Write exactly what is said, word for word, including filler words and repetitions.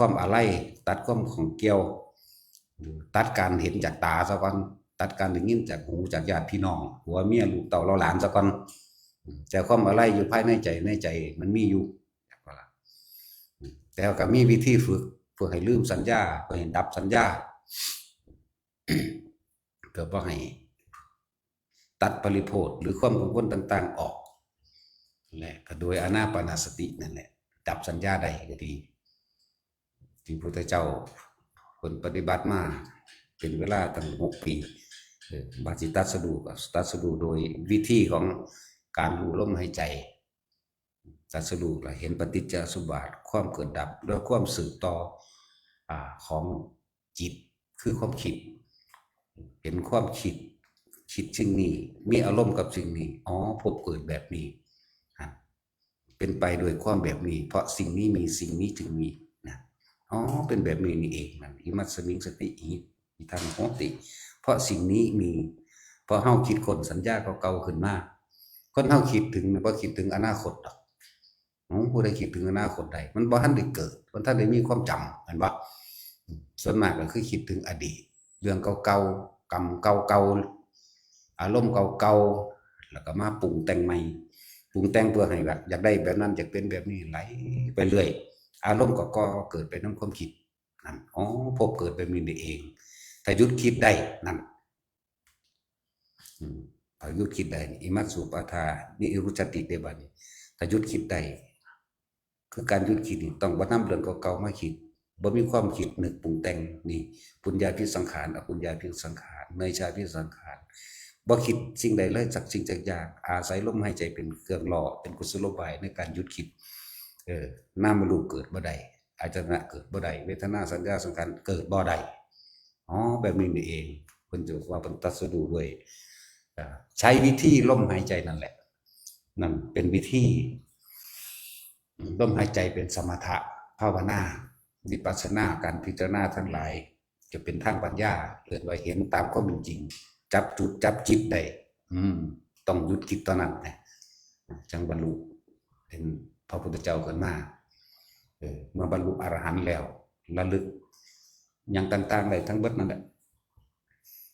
ความอาลัย ตัดความข้องเกี่ยว ตัดการเห็นจากตาซะก่อน ตัดการได้ยินจากหูจากญาติพี่น้อง ผัวเมียลูกเต้าเหล่าหลานซะก่อน แต่ความอาลัยอยู่ภายในใจ ในใจมันมีอยู่ แต่ก็มีวิธีฝึก เพื่อให้ลืมสัญญา เพื่อให้ดับสัญญา ก็บ่ให้ตัดปริโภทหรือความกังวลต่างๆออก และก็โดยอานาปานสตินั่นแหละ ดับสัญญาได้ก็ดี ที่พระพุทธเจ้าเพิ่นปฏิบัติมาเป็นเวลาตั้งหกปี เออ บาสิตรัสรู้ก็ตรัสรู้โดยวิธีของการรู้ลมหายใจ ตรัสรู้และเห็นปฏิจจสมุปบาท ความเกิดดับ และความสืบต่อ อ่า ของจิต คือความคิด เห็นความคิด คิดสิ่งนี้ มีอารมณ์กับสิ่งนี้ อ๋อ พบเกิดแบบนี้ อ่ะ เป็นไปโดยความแบบนี้ เพราะสิ่งนี้มี สิ่งนี้จึงมี นะ อ๋อ เป็นแบบนี้นี่เอง นั่น อิมัสมิงสติ อิ อิทังโหติ เพราะสิ่งนี้มี เพราะเฮาคิดค้นสัญญาเก่าๆขึ้นมา คนเฮาคิดถึงน่ะ บ่คิดถึงอนาคตดอก โอ้ ผู้ใดคิดถึงอนาคตได้ มันบ่ทันได้เกิด มันทันได้มีความจำ แม่นบ่ ส่วนมากก็คือคิดถึงอดีต เรื่องเก่าๆ กรรมเก่าๆ อารมณ์เก่าๆ แล้วก็มาปรุงแต่งใหม่ ปรุงแต่งเพื่อให้แบบอยากได้แบบนั้น อยากเป็นแบบนี้ ไหลไปเรื่อย อารมณ์ก็ก่อเกิดไปนำความคิด นั่น อ๋อ พบเกิดแบบนี้นี่เอง ถ้าหยุดคิดได้ นั่น อืม ถ้าหยุดคิดได้นี่ อิมัสสุปาทานิรุจจติ เด้ บัดนี้ ถ้าหยุดคิดได้ คือการหยุดคิดนี่ ต้องบ่นำเรื่องเก่าๆมาคิด บ่มีความคิดนึกปรุงแต่ง นี่ ปุญญาภิสังขาร อปุญญาภิสังขาร เนยชาภิสังขาร บ่คิดสิ่งใดเลยสักสิ่งสักอย่าง อาศัยลมหายใจเป็นเครื่องหล่อ เป็นกุศโลบายในการหยุดคิด เออ นามรูปเกิดบ่ได้ อายตนะเกิดบ่ได้ เวทนา สัญญา สังขารเกิดบ่ได้ อ๋อ แบบนี้นี่เอง เพิ่นจะว่าเพิ่นตรัสรู้ด้วย อ่า ใช้วิธีลมหายใจนั่นแหละ นั่นเป็นวิธี ลมหายใจเป็นสมถะภาวนา วิปัสสนา การพิจารณาทั้งหลาย จะเป็นทางปัญญา เกิดว่าเห็นตามความเป็นจริง จับจุดจับจิตได้ อืม ต้องหยุดคิดตอนนั้นนะ จั่งบรรลุเป็นพระพุทธเจ้าขึ้นมา เออ เมื่อบรรลุอรหันต์แล้ว ระลึกหยังต่างๆได้ทั้งเบิดนั่นแหละ